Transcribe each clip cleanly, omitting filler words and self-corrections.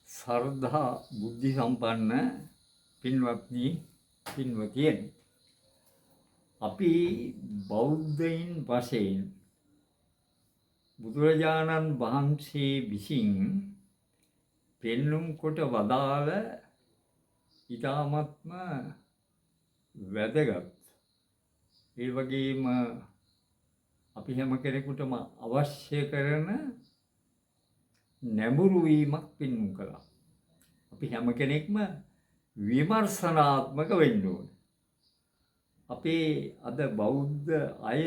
සර්ධා බුද්ධි සම්පන්න පින්වත්නි, පින්වතියනි, අපි බෞද්ධයින් වශයෙන් බුදුරජාණන් වහන්සේ විසින් පෙන්නුම් කොට වදාළ ඉතාමත්ම වැදගත්, ඒ වගේම අපි හැම කෙනෙකුටම අවශ්‍ය කරන නැඹුරු වීමක් පෙන්නුම් කළා. අපි හැම කෙනෙක්ම විමර්ශනාත්මක වෙන්න ඕනේ. අපේ අද බෞද්ධ අය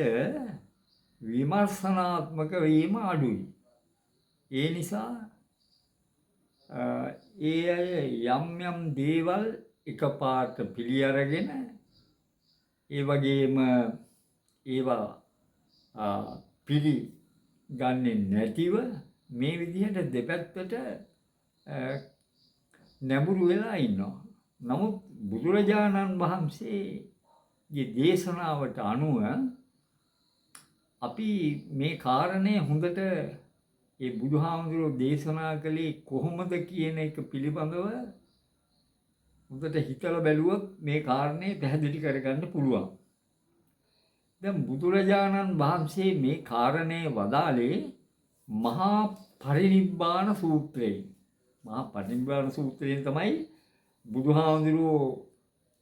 විමර්ශනාත්මක වීම අඩුයි. ඒ නිසා ඒ අය යම් යම් දේවල් එකපාරට පිළි අරගෙන, ඒ වගේම ඒවා පිළි ගන්නේ නැතිව මේ විදිහට දෙපැත්තට නැඹුරු වෙලා ඉන්නවා. නමුත් බුදුරජාණන් වහන්සේගේ දේශනාවට අනුව අපි මේ කාරණය හොඳට ඒ බුදුහාමුදුරුවෝ දේශනා කළේ කොහොමද කියන එක පිළිබඳව හොඳට හිතලා බැලුවොත් මේ කාරණේ පැහැදිලි කරගන්න පුළුවන්. දැන් බුදුරජාණන් වහන්සේ මේ කාරණේ වදාළේ මහා පරිනිබ්බාන සූත්‍රයෙන්. මහා පරිනිබ්බාන සූත්‍රයෙන් තමයි බුදුහාමුදුරුවෝ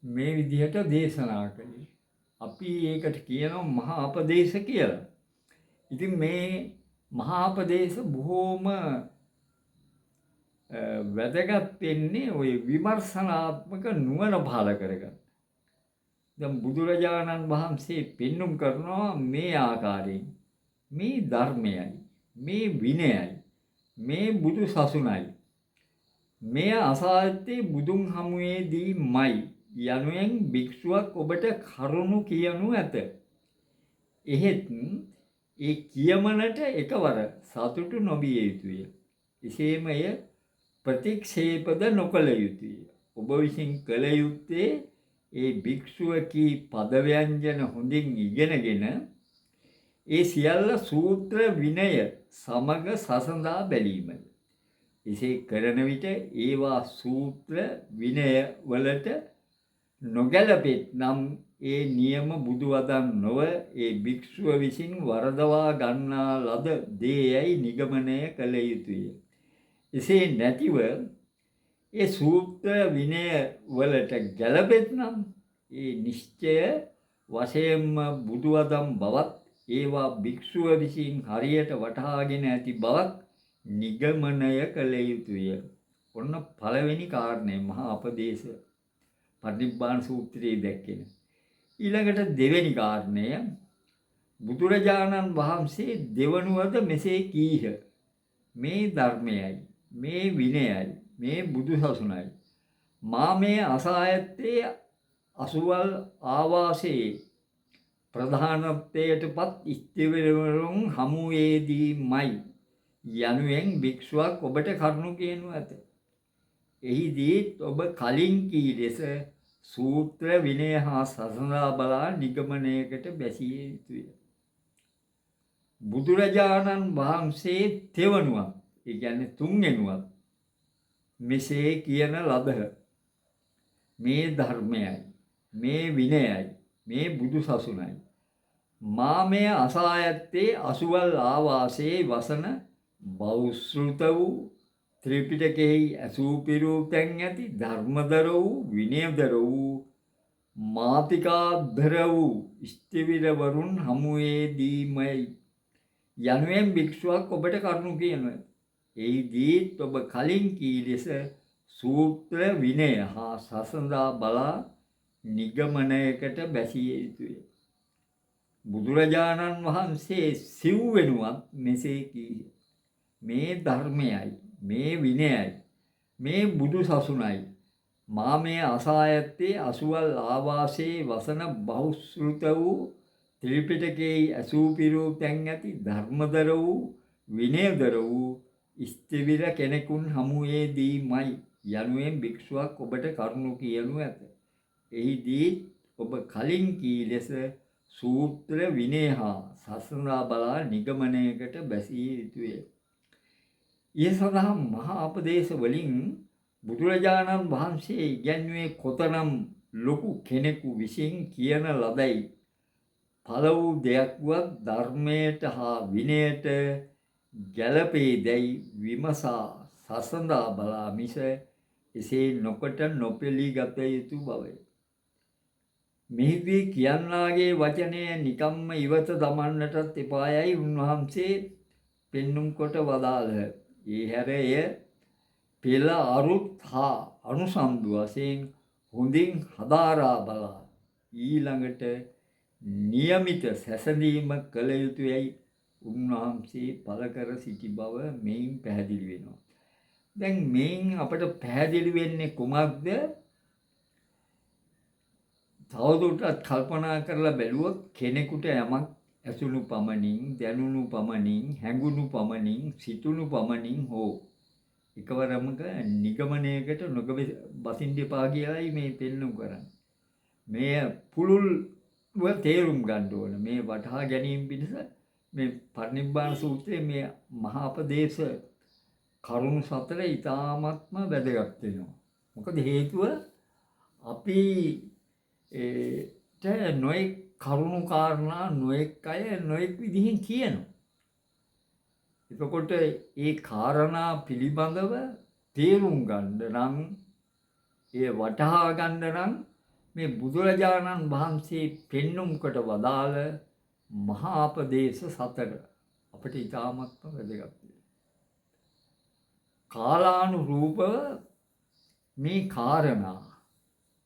මේ විදිහට දේශනා කළේ. අපි ඒකට කියනවා මහා අපදේශ කියලා. ඉතින් මේ මහා අපදේශ බොහෝම වැදගත් වෙන්නේ ඔය විමර්ශනාත්මක නුවණ පහළ කරගන්න. දැන් බුදුරජාණන් වහන්සේ පෙන්නුම් කරනවා මේ ආකාරයෙන්, මේ ධර්මයයි, මේ විනයයි, මේ බුදු සසුනයි, මෙය අසායත්තේ බුදුන් හමුවේදීමයි යනුවෙන් භික්ෂුවක් ඔබට කරුණු කියනු ඇත. එහෙත් ඒ කියමනට එකවර සතුටු නොවිය යුතුය. එසේම එය ප්‍රතික්ෂේපද නොකළ යුතුය. ඔබ විසින් කළ යුත්තේ ඒ භික්ෂුව කී පද ව්‍යංජන හොඳින් ඉගෙනගෙන ඒ සියල්ල සූත්‍ර විනය සමග සසඳා බැලීමය. එසේ කරන විට ඒවා සූත්‍ර විනය වලට නොගැලපෙත් නම් ඒ නියම බුදු වදන් නොව ඒ භික්ෂුව විසින් වරදවා ගන්නා ලද දේයයි නිගමනය කළ යුතුය. එසේ නැතිව ඒ සූත්‍ර විනය වලට ගැලපෙත් නම් ඒ නිශ්චය වශයෙන්ම බුදු වදන් බවත් ඒවා භික්ෂුව විසින් හරියට වටහාගෙන ඇති බවත් නිගමනය කළ යුතුය. ඔන්න පළවෙනි කාරණය මහා අපදේශ පරිනිබ්බාන සූත්‍රයේ දැක්වෙන. ඊළඟට දෙවෙනි කාරණය, බුදුරජාණන් වහන්සේ දෙවනුවද මෙසේ කීහ. මේ ධර්මයයි, මේ විනයයි, මේ බුදු සසුනයි, මා මේ අසා ඇත්තේ අසුවල් ආවාසයේ ප්‍රධානත්වයට පත් ස්ථවිරවරුන් හමුවේදීමයි යනුවෙන් භික්ෂුවක් ඔබට කරුණු කියනු ඇත. එහිදීත් ඔබ කලින් කී ලෙස සූත්‍ර විනය හා සසඳා බලා නිගමනයකට බැසිය යුතුය. බුදුරජාණන් වහන්සේ තෙවනුවක්, ඒ කියන්නේ තුන්වෙනුවක් මෙසේ කියන ලදහ. මේ ධර්මයයි, මේ විනයයි, මේ බුදු සසුනයි, මා මෙය අසා ඇත්තේ අසුවල් ආවාසයේ වසන බෞශ්‍රුත වූ ත්‍රිපිටකෙහි ඇසූ පිරූ තැන් ඇති ධර්මදර වූ විනයදර වූ මාතිකාධර වූ ස්ථවිරවරුන් හමුවේදීමයි යනුවෙන් භික්ෂුවක් ඔබට කරුණු කියනවා. එහිදීත් ඔබ කලින් කී ලෙස සූත්‍ර විනය හා සසඳා බලා නිගමනයකට බැසිය යුතුය. බුදුරජාණන් වහන්සේ සිව්වෙනුවත් මෙසේ කීහ. මේ ධර්මයයි, මේ විනයයි, මේ බුදු සසුනයි, මා මේ අසා ඇත්තේ අසුවල් ආවාසයේ වසන බහුශ්‍රුත වූ ත්‍රිපිටකයේ ඇසූ පිරූ තැන් ඇති ධර්මදර වූ විනයදර වූ ස්ථවිර කෙනෙකුන් හමුවේදීමයි යනුවෙන් භික්ෂුවක් ඔබට කරුණු කියනු ඇත. එහිදී ඔබ කලින් කී ලෙස සූත්‍ර විනය හා සසඳා බලා නිගමනයකට බැසිය යුතුය. ඒ සඳහා මහා අපදේශ වලින් බුදුරජාණන් වහන්සේ ඉගැන්වුවේ කොතරම් ලොකු කෙනෙකු විසින් කියන ලදයි පළ වූ දෙයක් වුවත් ධර්මයට හා විනයට ගැළපේ දැයි විමසා සසඳා බලා මිස එසේ නොකොට නොපිළිගත යුතු බවය. මෙහිදී කියන්නාගේ වචනය නිකම්ම ඉවත දමන්නටත් එපායයි උන්වහන්සේ පෙන්නුම් කොට වදාළහ. ඒ හැර එය පෙළ අරුත් හා අනුසන්දු වශයෙන් හොඳින් හදාරා බලා ඊළඟට නියමිත සැසඳීම කළ යුතුයයි උන්වහන්සේ පළ කර සිටි බව මෙයින් පැහැදිලි වෙනවා. දැන් මෙයින් අපට පැහැදිලි වෙන්නේ කුමක්ද? තවදුරටත් කල්පනා කරලා බැලුවොත් කෙනෙකුට යමක් ඇසුණු පමණින්, දැනුණු පමණින්, හැඟුණු පමණින්, සිතුණු පමණින් හෝ එකවරමක නිගමනයකට නොබසින්න එපා කියලායි මේ පෙන්නුම් කරන්නේ. මේ පුළුල්ව තේරුම් ගන්න ඕන. මේ වටහා ගැනීම පිණිස මේ පරිනිබ්බාන සූත්‍රයේ මේ මහා අපදේශ කරුණු සතර ඉතාමත්ම වැදගත් වෙනවා. මොකද හේතුව අපි ට නොයෙක් කරුණු කාරණා නොයෙක් අය නොයෙක් විදිහෙන් කියනවා. එතකොට ඒ කාරණා පිළිබඳව තේරුම් ගන්න නම්, ඒ වටහා ගන්න නම් මේ බුදුරජාණන් වහන්සේ පෙන්නුම් කොට වදාළ මහා අපදේශ සතර අපිට ඉතාමත්ම වැදගත් වෙනවා. කාලානුරූපව මේ කාරණා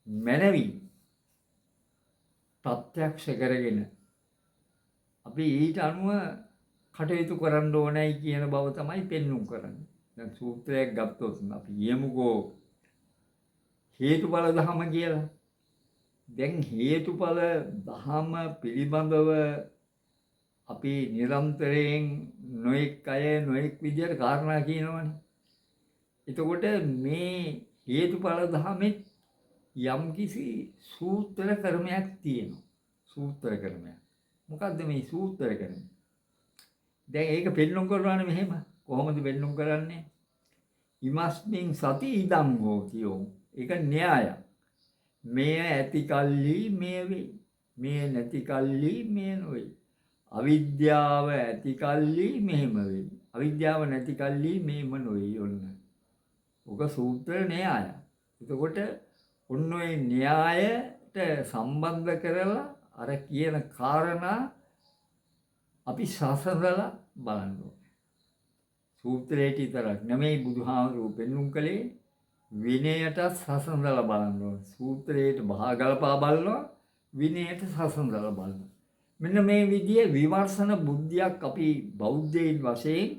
මැනවින් ප්‍රත්‍යක්ෂ කරගෙන අපි ඊට අනුව කටයුතු කරන්න ඕනයි කියන බව තමයි පෙන්නුම් කරන්නේ. දැන් සූත්‍රයක් ගත්තොත් අපි කියමුකෝ හේතුඵල ධම කියලා. දැන් හේතුඵල ධම පිළිබඳව අපි නිරන්තරයෙන් නොයෙක් අය නොයෙක් විදියට කාරණා කියනවනේ. එතකොට මේ හේතුඵල ධමෙත් යම්කිසි සූත්‍ර ක්‍රමයක් තියෙනවා. සූත්‍ර ක්‍රමයක්. මොකද්ද මේ සූත්‍ර ක්‍රමය? දැන් ඒක පෙන්නුම් කරනවානේ මෙහෙම. කොහොමද පෙන්නුම් කරන්නේ? ඉමස්මින් සති ඉදං හෝති යෝ. ඒක න්‍යායක්. මෙය ඇති කල්හි මෙය වෙයි. මෙය නැති කල්හි මෙය නොවේ. අවිද්‍යාව ඇති කල්හි මෙහෙම වෙයි. අවිද්‍යාව නැති කල්හි මෙහෙම නොවේ. ඔන්න. ඔක සූත්‍ර න්‍යාය. එතකොට ඔන්න ඔය න්‍යායට සම්බන්ධ කරලා අර කියන කාරණා අපි සසඳලා බලන්න ඕනේ. සූත්‍රයට විතරක් නෙමෙයි බුදුහාමුදුරුවෝ පෙන්නුම් කළේ, විනයටත් සසඳලා බලන්න ඕනේ. සූත්‍රයට බහා ගලපා බලනවා, විනයට සසඳලා බලනවා. මෙන්න මේ විදිය විමර්ශන බුද්ධියක් අපි බෞද්ධයින් වශයෙන්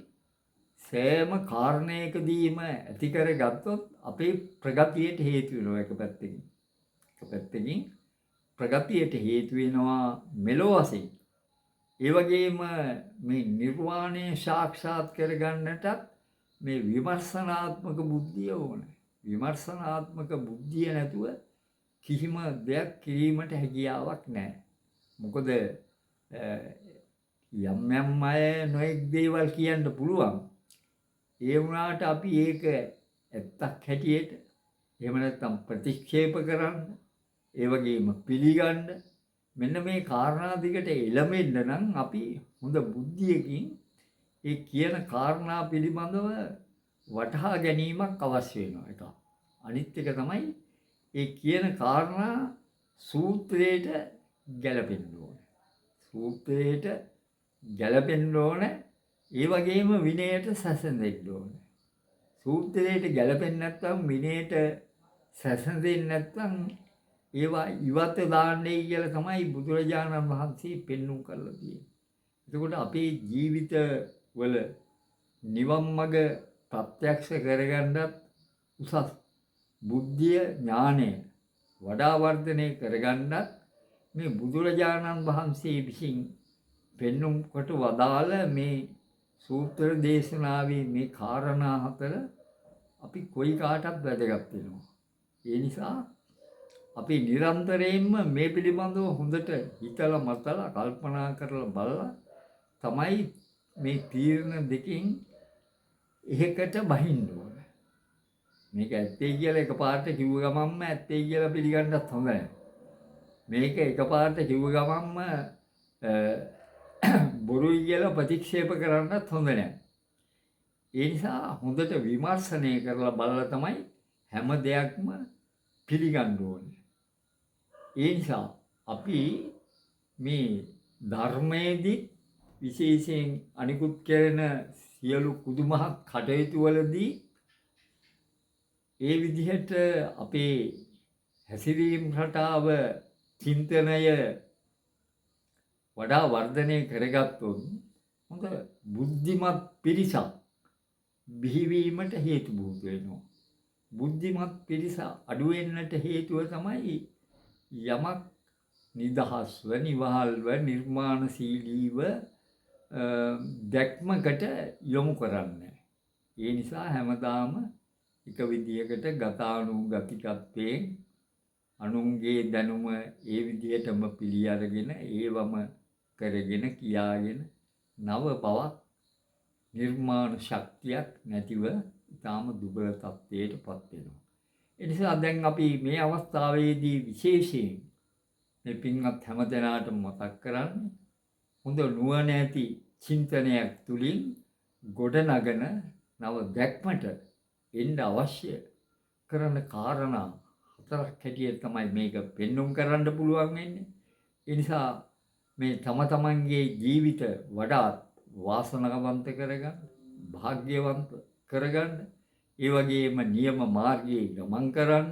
සෑම කාරණයකදීම ඇති කරගත්තොත් අපේ ප්‍රගතියට හේතු වෙනවා. එක පැත්තකින්. එක පැත්තකින් ප්‍රගතියට හේතු වෙනවා මෙලොව වශයෙන්. ඒ වගේම මේ නිර්වාණය සාක්ෂාත් කරගන්නටත් මේ විමර්ශනාත්මක බුද්ධිය ඕනේ. විමර්ශනාත්මක බුද්ධිය නැතුව කිසිම දෙයක් කිරීමට හැකියාවක් නැහැ. මොකද යම් යම් අය නොයෙක් දේවල් කියන්න පුළුවන්. ඒ වුණාට අපි ඒක ඇත්තක් හැටියට එහෙම නැත්නම් ප්‍රතික්ෂේප කරන්න, ඒ වගේම පිළිගන්න, මෙන්න මේ කාරණා දිගට එළඹෙන්න නම් අපි හොඳ බුද්ධියකින් ඒ කියන කාරණා පිළිබඳව වටහා ගැනීමක් අවශ්‍ය වෙනවා එකක්. අනිත් එක තමයි ඒ කියන කාරණා සූත්‍රයට ගැලපෙන්න ඕනේ. සූත්‍රයට ගැලපෙන්න ඕනේ. ඒ වගේම විනයට සැසඳෙන්න ඕනේ. සූත්‍රයට ගැලපෙන්නේ නැත්නම්, විනයට සැසඳෙන්නේ නැත්නම් ඒවා ඉවත දාන්නේ කියලා තමයි බුදුරජාණන් වහන්සේ පෙන්නුම් කරලා තියෙන්නේ. එතකොට අපේ ජීවිත වල නිවන් මඟ ප්‍රත්‍යක්ෂ කරගන්නත් උසස් බුද්ධිය ඥානය වඩා වර්ධනය කරගන්නත් මේ බුදුරජාණන් වහන්සේ විසින් පෙන්නුම් කොට වදාළ මේ සූත්‍ර දේශනාවේ මේ කාරණා හතර අපි කොයි කාටත් වැදගත් වෙනවා. ඒ නිසා අපි නිරන්තරයෙන්ම මේ පිළිබඳව හොඳට හිතලා මතලා කල්පනා කරලා බලලා තමයි මේ තීරණ දෙකෙන් එහෙකට බහින්න ඕන. මේක ඇත්තේ කියලා එකපාරට කිව්ව ගමන්ම ඇත්තේ කියලා පිළිගන්නත් හොඳ නැහැ. මේක එකපාරට කිව්ව ගමන්ම බොරුයි කියලා ප්‍රතික්ෂේප කරන්නත් හොඳ නැහැ. ඒ නිසා හොඳට විමර්ශනය කරලා බලලා තමයි හැම දෙයක්ම පිළිගන්න ඕනේ. ඒ නිසා අපි මේ ධර්මයේදී විශේෂයෙන් අනිකුත් කරන සියලු කුදුමහත් කටයුතු වලදී ඒ විදිහට අපේ හැසිරීම් රටාව චින්තනය වඩා වර්ධනය කරගත්තොත් හොඳ බුද්ධිමත් පිරිසක් බිහිවීමට හේතු බොහෝ වෙනවා. බුද්ධිමත් පිරිස අඩු වෙන්නට හේතුව තමයි යමක් නිදහස්ව නිවහල්ව නිර්මාණශීලීව දැක්මකට යොමු කරන්නේ. ඒ නිසා හැමදාම එක විදියකට ගතානුගතිකත්වයෙන් අනුන්ගේ දැනුම ඒ විදියටම පිළි අරගෙන ඒවම කරගෙන කියාගෙන නව බවක් නිර්මාණ ශක්තියක් නැතිව ඉතාම දුබල තත්ත්වයට පත් වෙනවා. ඒ නිසා දැන් අපි මේ අවස්ථාවේදී විශේෂයෙන් මේ පින්වත් හැම දෙනාටම මතක් කරන්නේ හොඳ නුවණ ඇති චින්තනයක් තුලින් ගොඩනගන නව දැක්මට එන්න අවශ්‍ය කරන කාරණා හතරක් හැටියට තමයි මේක පෙන්නුම් කරන්න පුළුවන් වෙන්නේ. ඒ නිසා මේ තම තමන්ගේ ජීවිත වඩාත් වාසනාවන්ත කරගන්න, භාග්‍යවන්ත කරගන්න, ඒ වගේම නියම මාර්ගයේ ගමන් කරන්න,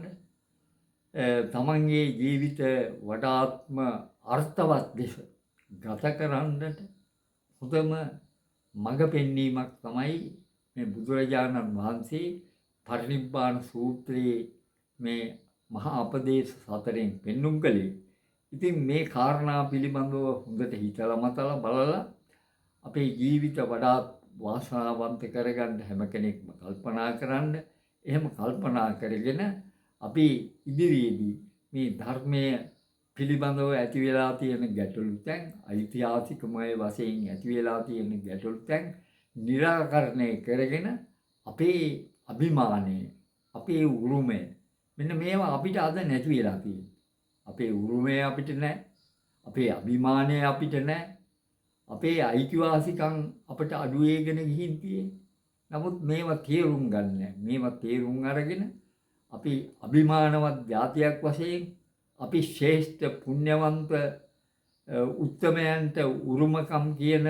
තමන්ගේ ජීවිත වඩාත්ම අර්ථවත් ලෙස ගත කරන්නට හොඳම මඟ පෙන්වීමක් තමයි මේ බුදුරජාණන් වහන්සේ පරිනිබ්බාන සූත්‍රයේ මේ මහා අපදේශ සතරෙන් පෙන්නුම් කළේ. ඉතින් මේ කාරණා පිළිබඳව හොඳට හිතලා මතලා බලලා අපේ ජීවිත වඩාත් වාසනාවන්ත කරගන්න හැම කෙනෙක්ම කල්පනා කරන්න. එහෙම කල්පනා කරගෙන අපි ඉදිරියේදී මේ ධර්මය පිළිබඳව ඇති වෙලා තියෙන ගැටලු තැන්, ඓතිහාසිකමය වශයෙන් ඇති වෙලා තියෙන ගැටලු තැන් නිරාකරණය කරගෙන අපේ අභිමානය, අපේ උරුමය, මෙන්න මේවා අපිට අද නැති වෙලා තියෙනවා. අපේ උරුමය අපිට නැහැ, අපේ අභිමානය අපිට නැහැ, අපේ අයිතිවාසිකම් අපට අඩු වෙගෙන ගිහින් තියෙන්නේ. නමුත් මේවා තේරුම් ගන්න, මේවා තේරුම් අරගෙන අපි අභිමානවත් ජාතියක් වශයෙන් අපි ශ්‍රේෂ්ඨ පුණ්‍යවන්ත උත්තමයන්ට උරුමකම් කියන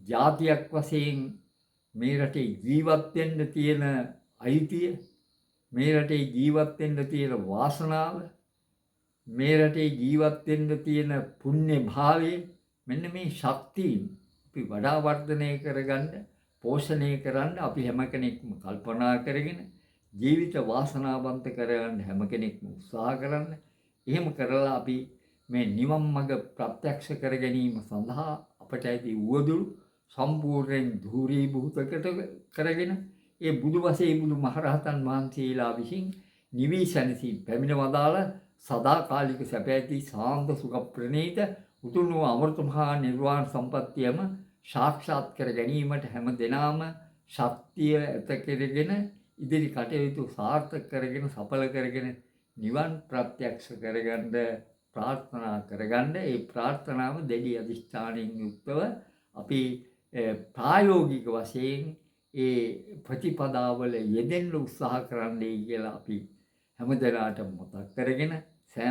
ජාතියක් වශයෙන් මේ රටේ ජීවත් වෙන්න තියෙන අයිතිය, මේ රටේ ජීවත් වෙන්න තියෙන වාසනාව, මේ රටේ ජීවත් වෙන්න තියෙන පුණ්‍ය භාවය, මෙන්න මේ ශක්තිය අපි වඩා වර්ධනය කරගන්න, පෝෂණය කරන්න අපි හැම කෙනෙක්ම කල්පනා කරගෙන ජීවිත වාසනාවන්ත කරගන්න හැම කෙනෙක්ම උත්සාහ කරන්න. එහෙම කරලා අපි මේ නිවන් මඟ ප්‍රත්‍යක්ෂ කර ගැනීම සඳහා අපට ඇති උවදුරු සම්පූර්ණයෙන් ධූරීභූත කරගෙන ඒ බුදු වසේ බුදු මහරහතන් වහන්සේලා විසින් නිවී සැනසී පැමිණ වදාළ සදාකාලික සැප ඇති සාන්ත සුඛ ප්‍රණීත උතුම් වූ අමෘත මහා නිර්වාණ සම්පත්තියම සාක්ෂාත් කර ගැනීමට හැම දෙනාම ශක්තිය ඇත කරගෙන ඉදිරි කටයුතු සාර්ථක කරගෙන සඵල කරගෙන නිවන් ප්‍රත්‍යක්ෂ කරගන්න ප්‍රාර්ථනා කරගන්න. ඒ ප්‍රාර්ථනාව දැඩි අධිෂ්ඨානයෙන් යුක්තව අපි ප්‍රායෝගික වශයෙන් ඒ ප්‍රතිපදාවල යෙදෙන්න උත්සාහ කරන්නයි කියලා අපි හැම දෙනාටම මතක් කරගෙන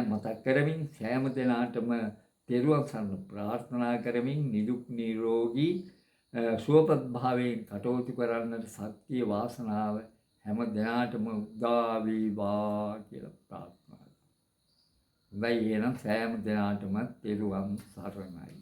මතක් කරමින් සෑම දෙනාටම තෙරුවන් සරණ ප්‍රාර්ථනා කරමින් නිදුක් නිරෝගී සුවපත් භාවයෙන් කටයුතු කරන්නට ශක්තිය වාසනාව හැම දෙනාටම උදා වේවා කියලා ප්‍රාර්ථනා කරනවා. හොඳයි, එහෙනම් සෑම දෙනාටම තෙරුවන් සරණයි.